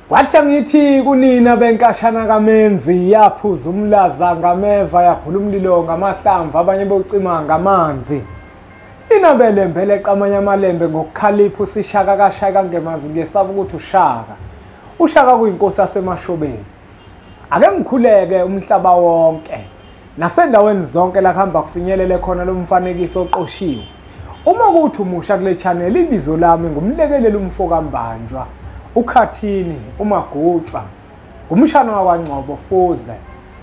Kwathi ngithi kunina benkashana kaMenzi yaphuza umlaza ngameva yaphula umlilo ngamahlamvu abanye bocima ngamanzi. Nina belembe leqamanye amalembe ngokukhalipha usishaka kashaka ngemanzi ngesaba ukuthi ushaka. Ushaka kuyinkosi yaseMashobeni. Ake ngikhuleke umhlaba wonke nasendaweni zonke la kuhamba kufinyelele khona lo mfanekiso oqoshiwe. Uma kuthi umusha kule channel ibizo lami ngumlekeleli umfo kaMbanjwa. Ukhathini uMagutshwa ngumshana wakwaNgcobo Fuze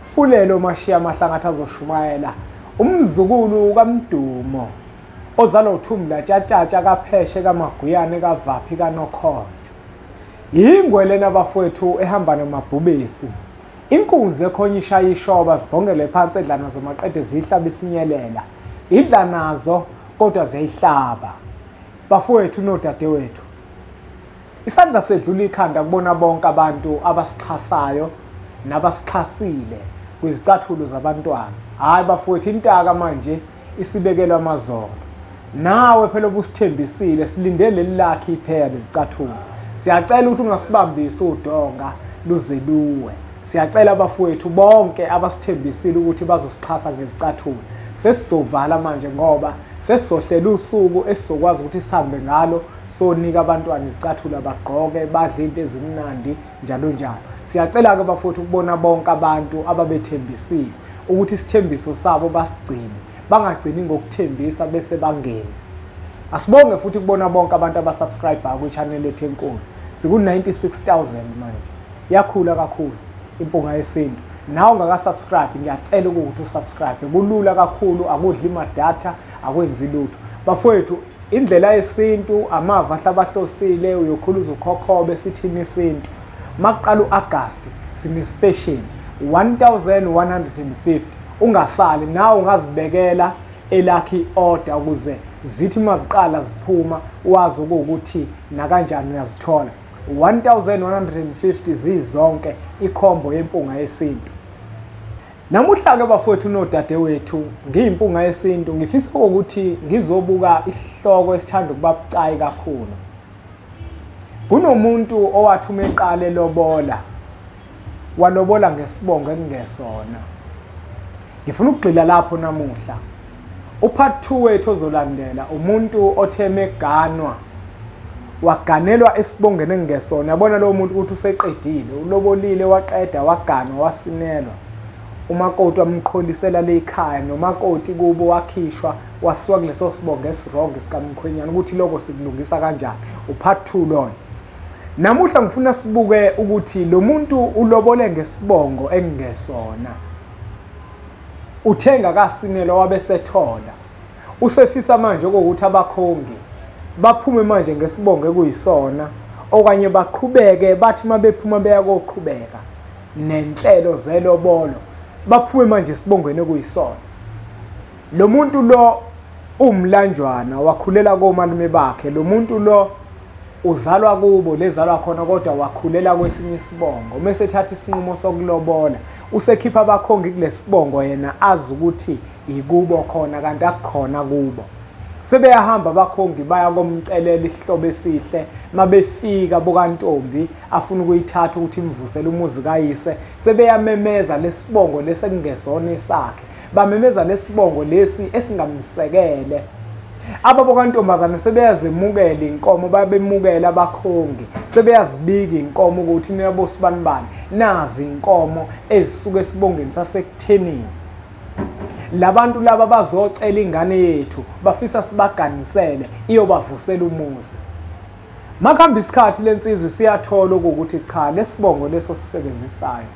Fulelo Mashiya Mahlangathi azoshumayela umzukulu kaMdumo ozalwa uThumla Tshatshatsha kaPheshe kaMaguyane kaVaphi kaNokhonjo. Yingwe lena bafowethu ehamba nomabhubesi, inkunzi ekhonye ishaya ishoba zibhongele phansi edla nazo maqede ziyihlaba isinyelela, idla nazo kodwa ziyayihlaba. Bafowethu nodadewethu, isandla sedlula ikhanda kubona bonke abantu abasixhasayo nabasixhasile kwizicathulo zabantwana. Hayi bafowethu, intaka manje isibekelwa amazolo. Nawe phela obusithembisile, silinde leli lakhe ipheya lezicathulo. Siyacela ukuthi ungasibambisi udonga luze luwe. Siyacela bafowethu bonke abasithembisile ukuthi bazosixhasa ngezicathulo. Sesizovala manje ngoba sesizohlela usuku esizokwazi ukuthi sihambe ngalo sonika abantwana izicathulo abagqoke badle into ezimnandi njalo njalo. Siyacela ke bafowethu ukubona bonke abantu ababethembisile ukuthi isithembiso sabo basigcine, bangagcini ngokuthembisa bese bangenzi. Asibonge futhi kubona bonke abantu abasubscribe kwi-channel yethu enkulu. Siku 96,000 manje. Yakhula kakhulu impunga yesintu. Nawe ungaka-subscribe ngiyacela ukuthi usubscribe. Kulula kakhulu, akudli madatha, akwenzi lutho. Bafowethu, indlela yesintu amava ahlabahlosile uyokhuluza ukhokhobe sithini isintu. Makuqala uAugust sine special 1150. Ungasali, nawe ungazibekela elakhi order ukuze zithi maziqala ziphuma wazi ukuthi nakanjani uyazithola. 1150 zizonke ikhombo yempunga yesintu. Namuhla ke bafowethu nodadewethu ngiyimpunga yesintu, ngifisa ukuthi ngizobuka isihloko esithanda ukuba bucayi kakhulu. Kunomuntu owathi uma eqale lobola walobola ngesibongo ekungesona. Ngifuna ukugxila lapho namuhla. Upart 2 wethu ozolandela umuntu othe meganwa waganelwa esibongeni engesona. Yabona lo muntu ukuthi useqedile, ulobolile waqeda waganwa wasinelwa. Umakoti wamqholisela lekhaya nomakoti kubo wakhishwa wasuka kuleso sibongo esiwrong sikamkhwenyana. Ukuthi lokho sikulungisa kanjani, upart 2 lona. Namuhla ngifuna sibuke ukuthi lo muntu ulobole ngesibongo engesona. Uthenga kasinelwa wabesethola. Usefisa manje ukuthi abakhongi baphume manje ngesibongo ekuyisona okanye baqhubeke bathi mabephuma beya koqhubeka nenhlelo zelobolo baphume manje esibongweni ekuyisona. Lo muntu lo umlanjwana wakhulela komalume bakhe. Lo muntu lo uzalwa kubo lezalwa khona kodwa wakhulela kwesinye isibongo. Mase ethatha isinqumo sokulobola usekhipha abakhongi kulesibongo yena azi ukuthi ikubo khona kanti akukhona kubo. Sebeyahamba abakhongi baya komcelela isihlobo esihle. Mabefika bokantombi afuna ukuyithatha ukuthi imvusele umuzi kayise, sebeyamemeza lesibongo lesekungesona esakhe. Bamemeza lesibongo lesi esingamsekele. Ababokantombazane sebeyazemukela inkomo, babemukela abakhongi, sebeyazibika inkomo ukuthi niyabosibanibani nazi inkomo ezisuka esibongeni sasekuthenini. Labantu laba bazocela ingane yethu bafisa sibaganisele iyobavusela umuzi. Makuhamba isikhathi lensizwe siyathola ukuthi cha, lesibongo leso sisebenzisayo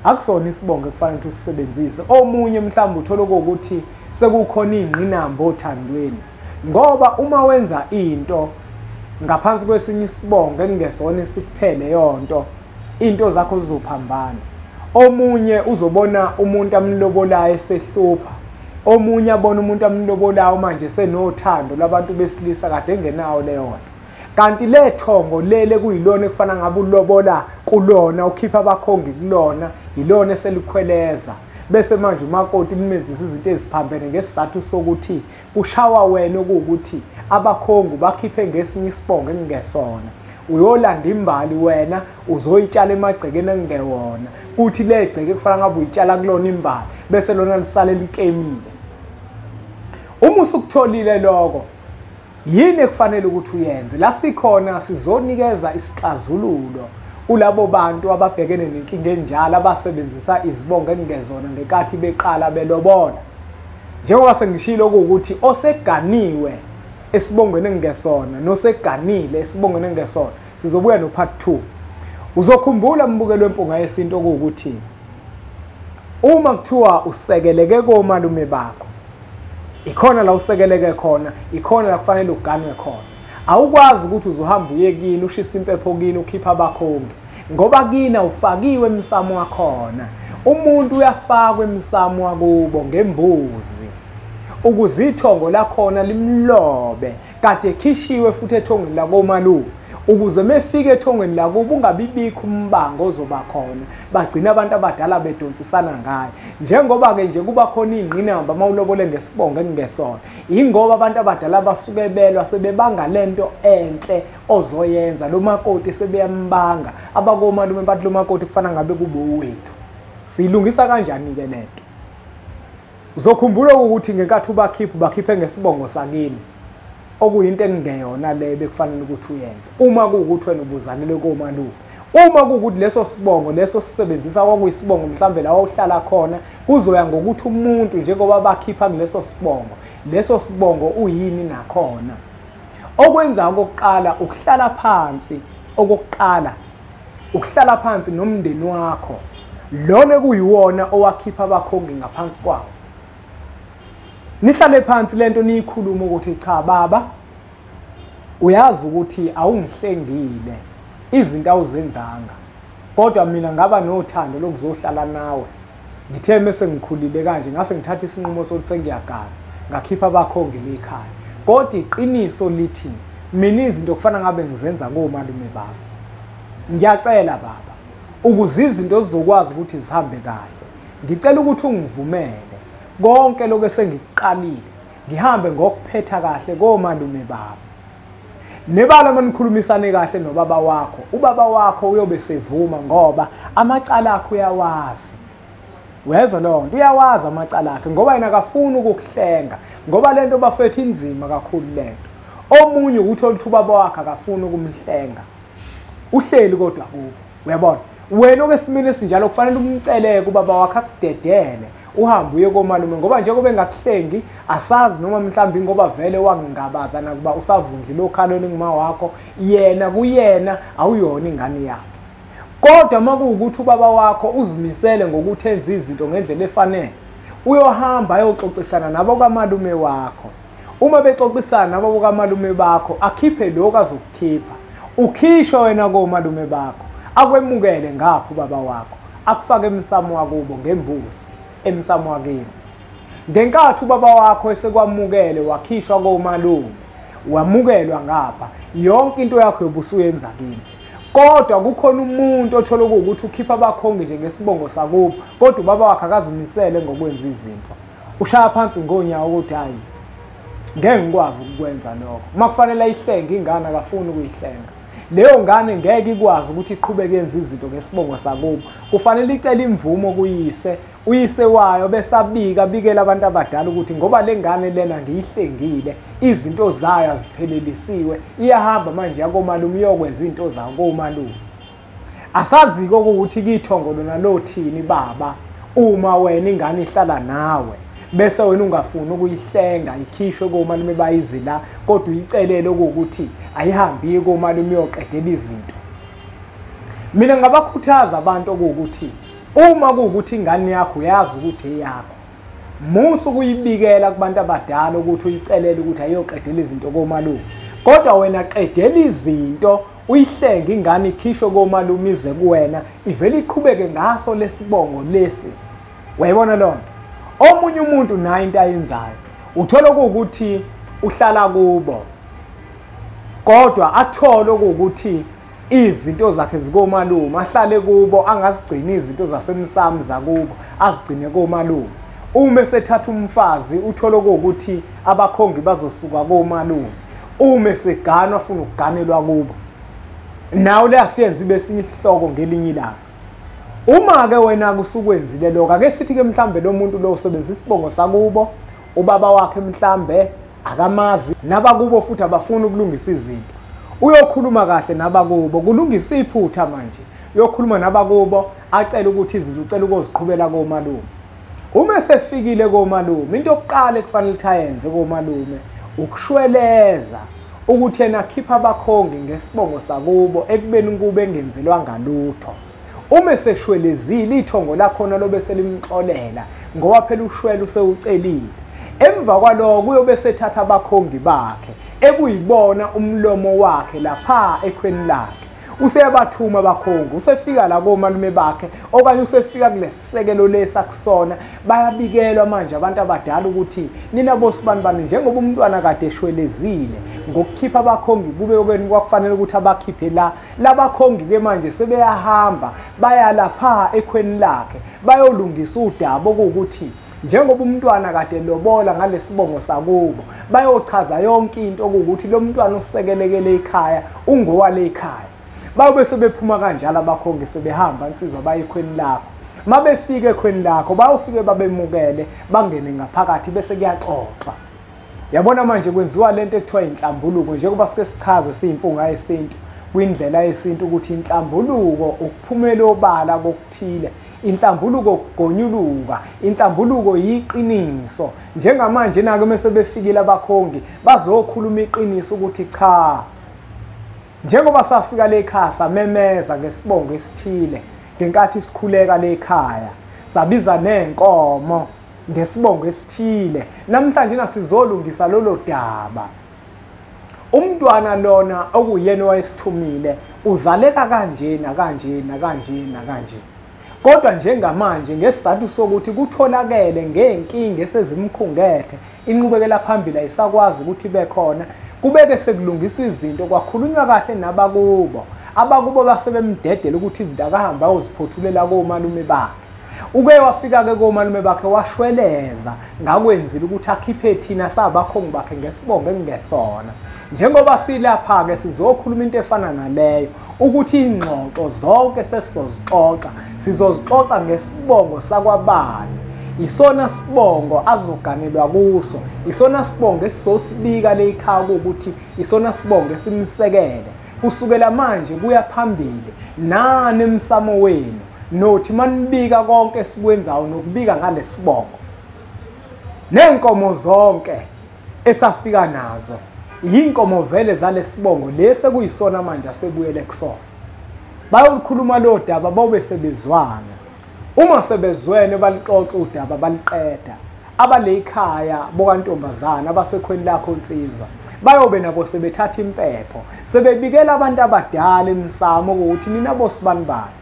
akusona isibongo ekufanele ukuthi usisebenzise. Omunye mhlawumbe uthola ukuthi sekukhona ingqinamba othandweni, ngoba uma wenza into ngaphansi kwesinye isibongo engesona isikuphele yonto, into zakho zizophambana. Omunye uzobona umuntu amlobolayo esehlupha, omunye abona umuntu amlobolayo manje senothando labantu besilisa kade engenawo leyo nto. Kanti le thongo lele kuyilona ekufana ngabe ulobola kulona, ukhipha abakhongi kulona, yilona eselikhweleza. Bese manje umakoti umenzisa izinto eziphambene ngesizathu sokuthi kushawa wena okuwukuthi abakhongi bakhiphe ngesinye isibongo engesona. Uyolanda imbali wena uzoyitshala emagcekeni engewona, kuthi le gceke kufanele ngabe uyitshala kulona imbali bese lona lisale likemile. Uma usukutholile lokho, yini ekufanele ukuthi uyenze? La sikhona sizonikeza isixazululo kulabo bantu ababhekene nenkinga enjalo, abasebenzisa izibongo ekungezona ngenkathi beqala belobola. Njengoba sengishilo ukuthi oseganiwe esibongweni engesona noseganile esibongweni engesona, sizobuya no part 2. Uzokhumbula mbukelo weMpunga Yesintu ukuthi uma kuthiwa usekeleke komalume bakho, ikhona la usekeleke khona, ikhona la kufanele uganwe khona. Awukwazi ukuthi uzohamba uye kini ushisa impepho kini ukhipha abakhongi, ngoba kini awufakiwe emsamo wakhona. Umuntu uyafakwa emsamo wakubo ngembuzi ukuze ithongo lakhona limlobe, kade ekhishiwe futhi ethongweni lakomalume, ukuze mefike ethongweni lakubo ungabibikho umbango ozoba khona, bagcina abantu abadala bedonsisana ngayo. Njengoba-ke nje kuba khona iy'ngqinamba uma ulobole ngesibongo ekungesona, yingoba abantu abadala basuke belwa sebebanga lento enhle ozoyenza. Lo makoti sebeyambanga abakomalume, bathi lo makoti kufana ngabe kube owethu. Siyilungisa kanjani-ke lento? Uzokhumbula ukuthi ngenkathi ubakhipha ubakhiphe ngesibongo sakini, okuyinto engeyona le bekufanele ukuthi uyenze uma kuwukuthi wena ubuzalelwe komalume. Uma kuwukuthi leso sibongo leso sisebenzisa kwakuyisibongo mhlambe la ohlala khona, kuzoya ngokuthi umuntu njengoba bakhipha kuleso sibongo, leso sibongo uyini nakhona. Okwenza okokuqala ukuhlala phansi, okokuqala ukuhlala phansi nomndeni wakho lona kuyiwona owakhipha abakhongi ngaphansi kwawo. Nihlale phansi lento niyikhuluma ukuthi cha baba, uyazi ukuthi awungihlengile, izinto awuzenzanga, kodwa mina ngaba nothando lokuzohlala nawe. Ngithe mase ngikhulile kanje ngase ngithatha isinqumo sokuthi sengiyagana, ngakhipha abakhongi lekhaya. Kodwa iqiniso lithi mina izinto kufana ngabe ngizenza komalume baba. Ngiyacela baba, ukuze izinto zizokwazi ukuthi zihambe kahle, ngicela ukuthi ungivumele konke lokho esengikuqalile ngihambe ngokuphetha kahle komalume baba. Nebala manikhulumisane kahle nobaba wakho, ubaba wakho uyobe sevuma ngoba amacala akho uyawazi. Wezwa leyo nto, uyawazi amacala akhe ngoba yena akafuni ukukuhlenga, ngoba lento bafethu inzima kakhulu lento. Omunye ukuthi oluthi ubaba wakhe akafuni ukumhlenga, uhleli kodwa kubo. Uyabona wena okesimini esinjalo kufanele umceleke ubaba wakhe akudedele uhambe uye komalume, ngoba njengoba engakuhlengi asazi noma mhlawumbe ngoba vele wangingabaza nakuba usavundlile okhalweni nguma wakho, yena kuyena awuyona ingane yakhe. Kodwa uma kuwukuthi ubaba wakho uzimisele ngokuthi enze izinto ngendlela efanele, uyohamba ayoxoxisana nabo kamalume wakho. Uma bexoxisana nabo kamalume bakho, akhiphe lokho azokukhipha, ukhishwe wena komalume bakho, akwemukele ngapha ubaba wakho, akufake emsamo wakubo ngembuzi, emsamo wakini. Ngenkathi ubaba wakho esekwamukele wakhishwa komalume, wamukelwa ngapha, yonke into yakho yobusuyenza kini. Kodwa kukhona umuntu othola ukuthi ukhipha abakhongi nje ngesibongo sakubo, kodwa ubaba wakhe akazimisele ngokwenza izinto. Ushaya phansi ngonyawo ukuthi hayi, ngeke ngikwazi ukukwenza lokho. Uma kufanele ayihlenge ingane akafuni ukuyihlenga. Leyo ngane ngeke ikwazi ukuthi iqhubeke yenze izinto ngesibongo sakubo. Kufanele icele imvumo kuyise, uyise wayo besabika abikela abantu abadala ukuthi ngoba le ngane lena ngiyihlengile, izinto zayo aziphelelisiwe, iyahamba manje yakomalume iyokwenza izinto zayo komalume. Asaziko ukuthi kithongo lona lothini baba uma wena ingane ihlala nawe bese wena ungafuni ukuyihlenga ikhishwe komalume bayizi la, kodwa uyicelele ukuthi ayihambi komalume iyoqedela izinto. Mina ngabakhuthaza abantu ukuthi uma kuwukuthi ingane yakho uyazi ukuthi eyakho, musa ukuyibikela kubantu abadala ukuthi uyicelele ukuthi ayiyoqedela izinto komalume, kodwa wena qedela izinto uyihlenge ingane ikhishwe komalume ize kuwena, ivele iqhubeke ngaso lesibongo lesi. Uyayibona loo nto? Omunye umuntu naye into ayenzayo, uthola ukuthi uhlala kubo, kodwa athole ukuthi izinto zakhe zikomalume, ahlale kubo, angazigcini izinto zasemsamo zakubo, azigcine komalume. Uma esethatha umfazi uthola ukuthi abakhongi bazosuka komalume. Uma eseganwa afuna ukuganelwa kubo. Nawe leyasiyenza ibe esinye isihloko ngelinye ilanga. Uma-ke wena kusukwenzile lokho, ake sithi-ke mhlambe lo muntu lo usebenzisa isibongo sakubo, ubaba wakhe mhlambe akamazi, nabakubo futhi abafuni ukulungisa izinto. Uyokhuluma kahle nabakubo, kulungiswa iphutha manje. Uyokhuluma nabakubo, acele ukuthi izinto ucela ukuziqhubela komalume. Uma esefikile komalume, into yokuqala ekufanele ukuthi ayenze komalume ukushweleza ukuthi yena akhipha abakhongi ngesibongo sakubo ekubeni kube engenzelwanga lutho. Uma eseshwelezile ithongo lakhona lobe selimxolela, ngoba phela ushwele usewucelile. Emva kwaloko kuyobe sethatha abakhongi bakhe ekuyibona umlomo wakhe lapha ekhweni lakhe. Useyabathuma abakhongi, usefika la komalume bakhe okanye usefika kulesisekelo lesi akusona. Bayabikelwa manje abantu abadala ukuthi nina bosibanibani, njengoba umntwana kade eshwelezile ngokukhipha abakhongi kube kweni kwakufanele ukuthi abakhiphe la. Labakhongi ke manje sebeyahamba baya lapha ekhweni lakhe bayolungisa udaba okuwukuthi njengoba umntwana kade lobola ngalesibongo sakubo, bayochaza yonke into okuwukuthi lo mntwana usekelekele ekhaya, ungowale ekhaya. Bayobe sebephuma kanjalo abakhongi sebehamba insizwa baye ekhweni lakho. Mabefika ekhweni lakho bayofike babemukele, bangene ngaphakathi bese kuyaxoxwa. Yabona manje kwenziwa lento ekuthiwa inhlambuluko, njengoba sike sichaze siyimpunga yesintu kwindlela yesintu ukuthi inhlambuluko ukuphumela obala kokuthile, inhlambuluko ukugonyuluka, inhlambuluko yiqiniso. Njengamanje nake mase befikile abakhongi bazokhuluma iqiniso ukuthi cha, njengoba safika le ekhaya samemeza ngesibongo esithile ngenkathi sikhuleka le ekhaya, sabiza nenkomo ngesibongo esithile, namhlanje nasizolungisa lolo daba. Umntwana lona okuyena owayesithumile uzaleka kanje nakanje nakanje nakanje, kodwa njengamanje ngesizathu sokuthi kutholakele ngenkinga esezimkhungethe, inqubekela phambili ayisakwazi ukuthi ibe khona, kubeke sekulungiswa izinto, kwakhulunywa kahle nabakubo. Abakubo basebemdedela ukuthi izinto akahamba ayoziphothulela komalume bakhe. Uke wafika-ke komalume bakhe washweleza ngakwenzile ukuthi akhiphe thina sabakhongi bakhe ngesibongo ekungesona. Njengoba silapha-ke sizokhuluma into efana naleyo, ukuthi ingxoxo zonke sesizozixoxa, sizozixoxa ngesibongo sakwabani. Isona sibongo azoganelwa kuso, isona sibongo esizosibika le ekhaya ukuthi isona sibongo esimsekele kusukela manje kuya phambili. Nani emsamo wenu nothi manibika konke esikwenzayo nokubika ngalesibongo, nenkomo zonke esafika nazo yinkomo vele zalesibongo lesi kuyisona manje asebuyele kusona. Bayolukhuluma lo daba babe sebezwana. Uma sebezwene balixoxa udaba baliqeda. Abale ekhaya bokantombazana abasekhweni lakho insizwa bayobe nabo sebethatha impepho sebebikela abantu abadala emsamo ukuthi nina bosibanibani.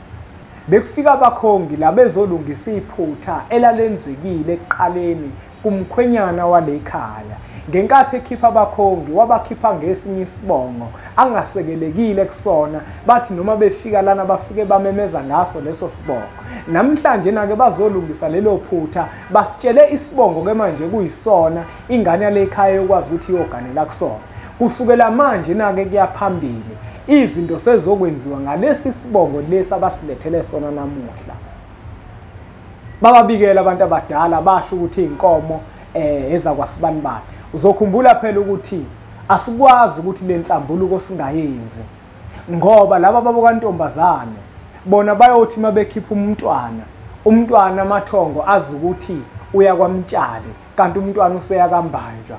Bekufika abakhongi la bezolungisa iphutha elalenzekile ekuqaleni kumkhwenyana wale ekhaya. Ngenkathi ekhipha abakhongi wabakhipha ngesinye isibongo angasekelekile kusona, bathi noma befika lana bafike bamemeza ngaso leso sibongo. Namhlanje nake bazolungisa lelo phutha, basitshele isibongo ke manje kuyisona ingane yale ekhaya yokwazi ukuthi iyoganela kusona. Kusukela manje nake kuya phambili izinto sezokwenziwa ngalesi sibongo lesi abasilethele sona namuhla. Bababikela abantu abadala basho ukuthi inkomo ezakwasibanibani. Uzokhumbula phela ukuthi asikwazi ukuthi le nhlambuluko singayenzi, ngoba laba babokantombazane bona bayothi mabekhipha umntwana, umntwana amathongo azi ukuthi uya kwaMtshali kanti umntwana useyakambanjwa.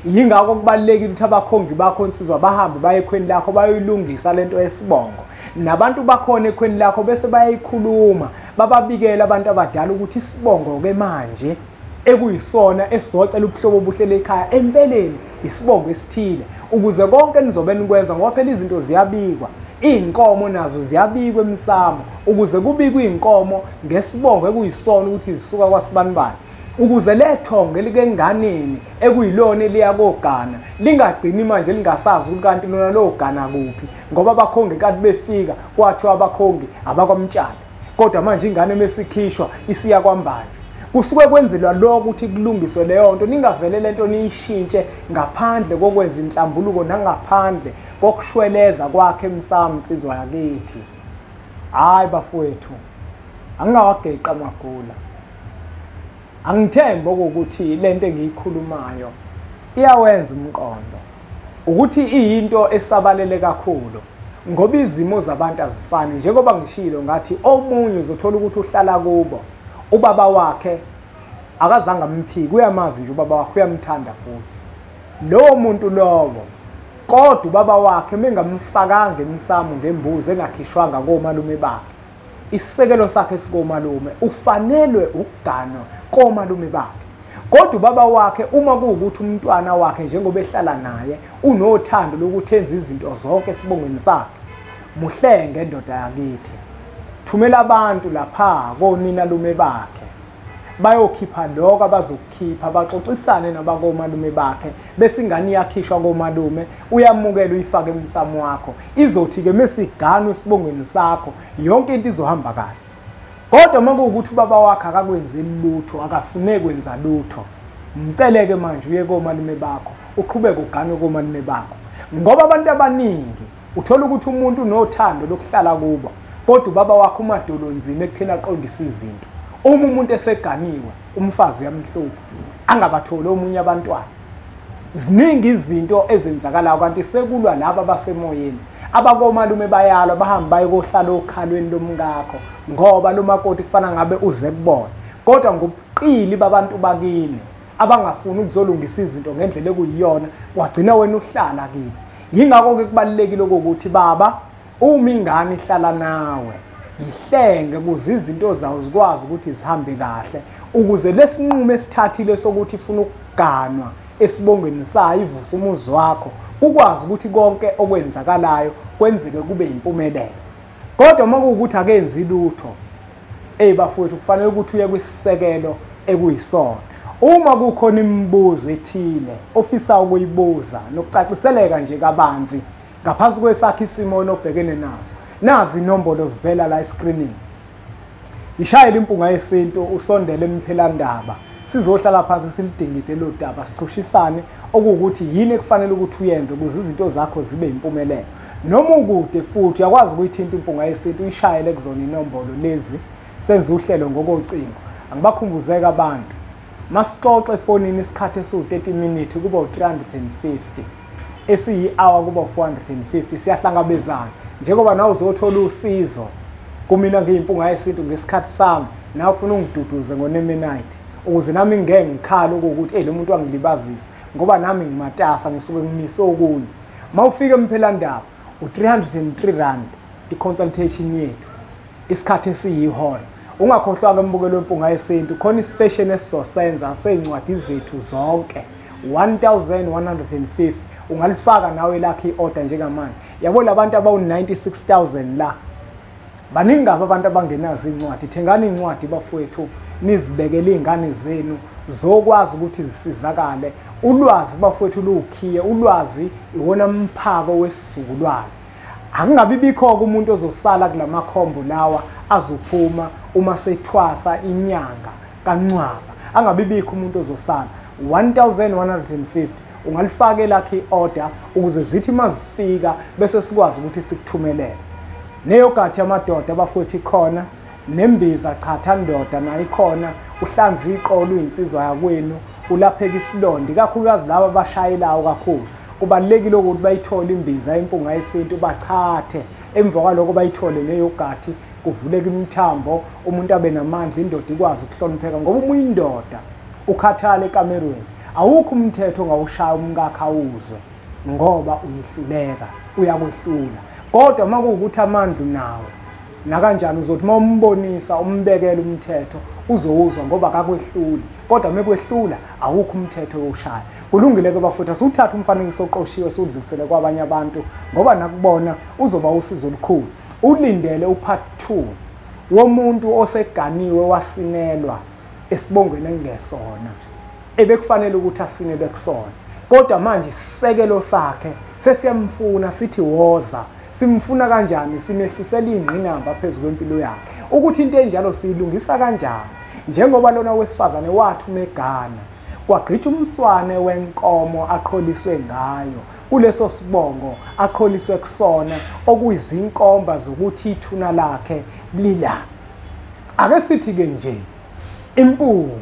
Yingakho kubalulekile ukuthi abakhongi bakho insizwa bahambe baye ekhweni lakho bayoyilungisa lento yesibongo, nabantu bakhona ekhweni lakho bese bayayikhuluma bababikela abantu abadala ukuthi isibongo ke manje ekuyisona esizocela ubuhlobo obuhle ekhaya empeleni isibongo esithile, ukuze konke nizobe nikwenza, ngoba phela izinto ziyabikwa, iy'nkomo nazo ziyabikwa emsamo, ukuze kubikwe iy'nkomo ngesibongo ekuyisona ukuthi zisuka kwasibanibani, ukuze lethongo elikenganeni ekuyilona eliya kogana lingagcini manje lingasazi ukuthi kanti lona logana kuphi, ngoba abakhongi kanti befika kwathiwa abakhongi abakwaMtshali, kodwa manje ingane mesikhishwa isiya kwaMbanjwa. Kusuke kwenzelwa lokho ukuthi kulungiswe leyo nto, ningavele lento niyishintshe ngaphandle kokwenza inhlambuluko nangaphandle kokushweleza kwakhe emsamo insizwa yakithi. Hayi bafowethu, angingawageqa amagula. Angithembi ukuthi lento engiyikhulumayo iyawenza umqondo, ukuthi iyinto esabalele kakhulu ngoba izimo zabantu azifani. Njengoba ngishilo ngathi omunye uzothola ukuthi uhlala kubo, ubaba wakhe akazange amphike, uyamazi nje ubaba wakhe, uyamthanda futhi lowo muntu lowo, kodwa ubaba wakhe mengamfakanga emsamo ngembuzi engakhishwanga komalume bakhe, isisekelo sakhe sikomalume, ufanelwe ukuganwa komalume bakhe. Kodwa ubaba wakhe uma kuwukuthi umntwana wakhe njengoba ehlala naye unothando lokuthi enze izinto zonke esibongweni sakhe, muhlenge ndoda yakithi, thumela abantu lapha konina lume bakhe bayokhipha lokho abazokukhipha, baxoxisane nabakomalume bakhe, bese ingane iyakhishwa komalume, uyamukela uyifake emsamo wakho. Izothi-ke mesiganwe esibongweni sakho yonke into izohamba kahle. Kodwa uma kuwukuthi ubaba wakhe akakwenzeli lutho, akafune kwenza lutho, mceleke manje uye komalume bakho, uqhubeke uganwe komalume bakho. Ngoba abantu abaningi uthola ukuthi umuntu unothando lokuhlala kubo, kodwa ubaba wakhe umadolo nzima ekutheni aqondise izinto. Uma umuntu eseganiwe, umfazi uyamhlupha, angabatholi omunye abantwana. Ziningi izinto ezenzakalayo, kanti sekulwa laba abasemoyeni. Abakomalume bayalwa, bahambe baye kohlala okhalweni lomkakho, ngoba lo makoti kufana ngabe uze kubona. Kodwa ngobuqili babantu bakini abangafuni ukuzolungisa izinto ngendlela ekuyiyona, wagcina wena uhlala kini. Yingakho-ke kubalulekile ukuthi baba, uma ingane ihlala nawe, yihlenge ukuze izinto zawo zikwazi ukuthi zihambe kahle, ukuze lesinqumo esithathile sokuthi ifuna ukuganwa esibongweni sayo ivuse umuzi wakho, ukwazi ukuthi konke okwenzakalayo kwenzeke kube impumelelo. Kodwa uma kuwukuthi akenzi lutho, ey bafowethu, kufanele ukuthi uye kwisisekelo ekuyisona. Uma kukhona imibuzo ethile ofisa ukuyibuza nokucaciseleka nje kabanzi ngaphansi kwesakhe isimo onobhekene naso, nazi inombolo zivela la escreenini. Ishayele impunga yesintu, usondele emphelandaba, sizohlala phansi silidingide lo daba, sichushisane okuwukuthi yini ekufanele ukuthi uyenze ukuze izinto zakho zibe impumelelo. Noma ukude futhi uyakwazi ukuyithinta impunga yesintu, uyishayele kuzona inombolo lezi, senze uhlelo ngokocingo. Angibakhumbuzeka abantu, masixoxe efonini isikhathi esiwu-30 minutes kuba u-350, esiyi-hour kuba u-450. Siyahlangabezana njengoba nawe uzothola usizo kumina ngiyimpunga yesintu ngesikhathi sami, nawe ufuna ungiduduze ngo-9 ukuze nami ngeke ngikhale ukuthi hey lo muntu wangilibazisa, ngoba nami ngimatasa ngisuke ngimise okunye. Mawufika emphelandaba u-303 rand i-consultation yethu, isikhathi esiyihora. Ungakhohlwa-ke mbukelo wempunga yesintu, khona isipesheni esizosenza sey'ncwadi zethu zonke 1150. Ungalifaka nawe lakhe i-order njengamanje. Yabo labantu abawu-96,000 la, baningi kabi abantu abangenazo iy'ncwadi. Thengani iy'ncwadi bafowethu, nizibekele iy'ngane zenu zokwazi ukuthi zisizakale. Ulwazi bafowethu luwukhiye, ulwazi iwona mphako wesizukulwane. Akungabi bikho-ke umuntu ozosala kulamakhombo lawa azophuma uma sethwasa inyanga kaNcwaba, angabi bikho umuntu ozosala. 1150 ungalifaka elakhe i-order ukuze zithi mazifika bese sikwazi ukuthi sikuthumelele. Neyogathi yamadoda bafowethu ikhona, nembiza chatha ndoda nayo ikhona. Uhlanza iqolo uyinsizwa yakwenu, ulapheka isilonda, ikakhulukazi laba abashayelayo kakhulu. Kubalulekile ukuthi bayithole imbiza impunga yesintu bachathe, emva kwaloko bayithole neyogathi, kuvuleke imithambo, umuntu abe namandla, indoda ikwazi ukuhlonipheka. Ngoba uma uyindoda ukhathala ekamerweni, awukho umthetho ongawushaya umkakhe awuzwe, ngoba uyehluleka, uyakwehlula. Kodwa uma kuwukuthi amandla unawo nakanjani, uzothi uma umbonisa umbekela umthetho uzowuzwa, ngoba akakwehluli. Kodwa uma ekwehlula awukho umthetho owushaya. Kulungile-ke bafowethu, asiwuthathe umfanekiso oqoshiwe siwudlulisele kwabanye abantu, ngoba nakubona uzoba usizo olukhulu. Ulindele upart 2 womuntu oseganiwe wasinelwa esibongweni engesona ebekufanele ukuthi asinelwe kusona, kodwa manje isisekelo sakhe sesiyamfuna, sithi woza. Simfuna kanjani? Simehlisela ingqinamba phezu kwempilo yakhe. Ukuthi into enjalo siyilungisa kanjani? Njengoba lona wesifazane wathi umegana kwagqitha umswane wenkomo aqholiswe ngayo kuleso sibongo aqholiswe kusona, okuyizinkomba zokuthi ithuna lakhe lila. Ake sithi ke nje impunga.